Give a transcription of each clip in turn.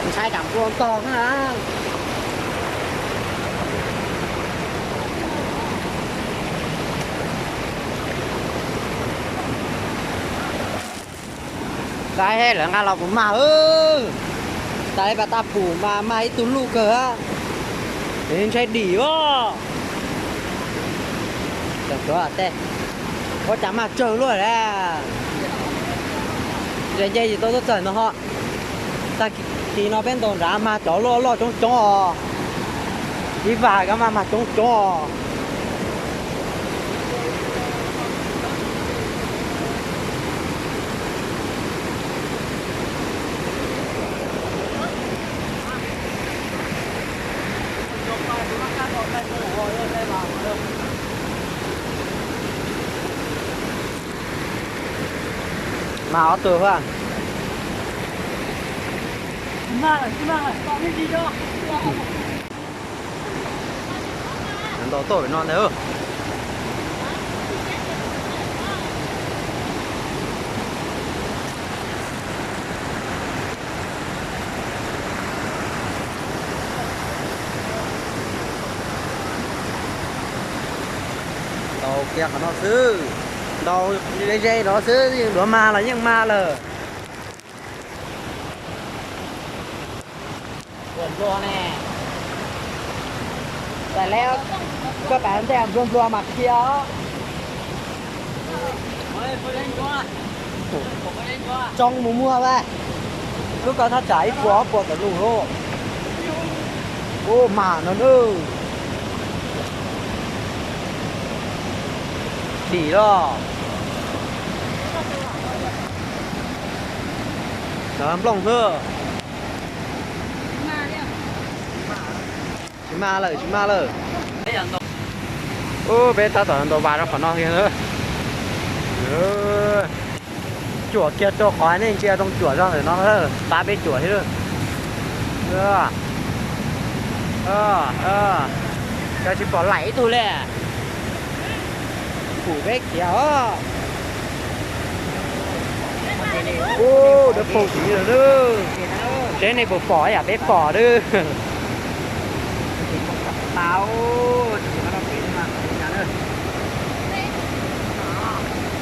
Ntshai tsam nplua ntog na. Saib lawv nqa los puas mag. Tas li pas tas pum mas mag ib tug luj kawg. Ntshai dim os. Ua cas mag tsawg luaj las. Nce nce tsis tau tuaj txawm no ho. Tag kis no peb ntaus nrad mag cov loj loj coob coob os. Ib vas kab mag mag coob coob os. Mag ob tug a. Ntaus toj pem no ntag. Ntaus kiag qhov no xwb, ntaus ze ze no xwb, yeej duav mag los yeej mag lawm. Nplua nplua ne. Koj pab ntej nplua nplua mas qhia os. Tsoo mus muag a. Lub koj thaj tsam ib puas ob puas tawm lus lub. Ub, mag no nawb. Dim los. Nplooj xwb. Tsis mag lawm, tsis mag lawm. Ub, peb tab tom ntaus vas rau qhov no kiag. Cuam kiag rau qhov nej ntsia rooj cuam zog ntawm no, pab peb cuam thiab. Cas tsis pom laim ib tug li. Pum peb khiav os. Ub, dawb paug tid lawm nawb. Seb nej puas pom yam peb pom nawb.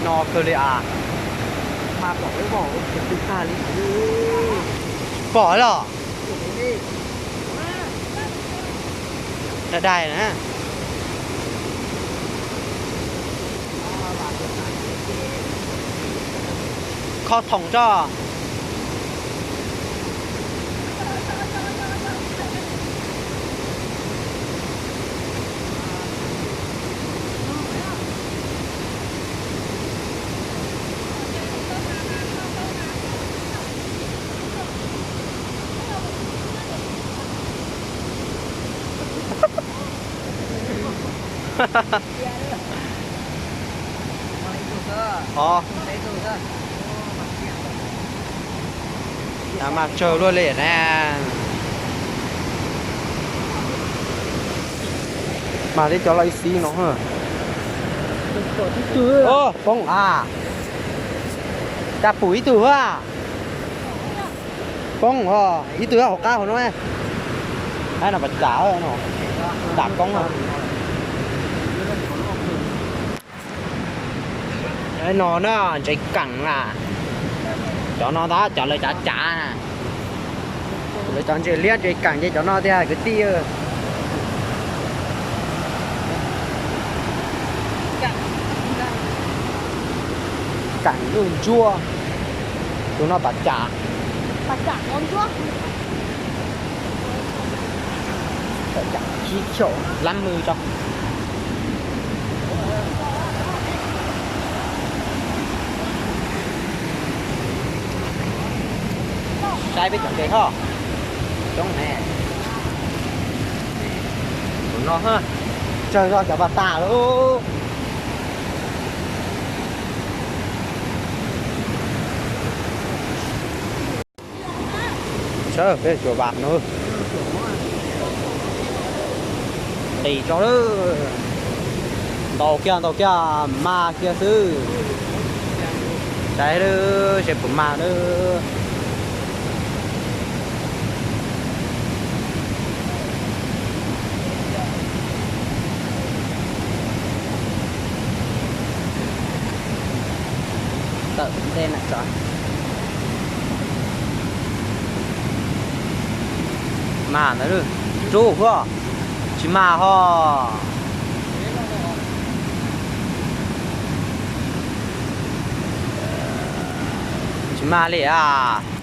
No kawg li as. Pom los. Dai dai na. Kho thoom tso. Mas tsawg luaj li na. Mas li cov los ib xib no. Poob a. Cas pum ib tug a. Poob os, ib tug hauv qab hauv no. Ai no pas cas no, dam poob. No na, ntses keem na. Cov no tab cov lawv cav cav na. Lawv cov ntses liab ntses keem ces cov no tiag kwv tij. Keem nuj ntsuab. Tus no pas cas. Lab mws tso. Saib peb cov ntses hos. Coob ne. Tus no, tsawg zog cov pas tas lawm. Sawv peb cuam vas no. Qis tso lawm. Ntaus kiag ntaus kiag mas kiag xwb. Saib lawm seb puas mag lawm. Tawm ntej na tso. Mag ntawd, rub huaj, tsis mag ho. Tsis mag li as.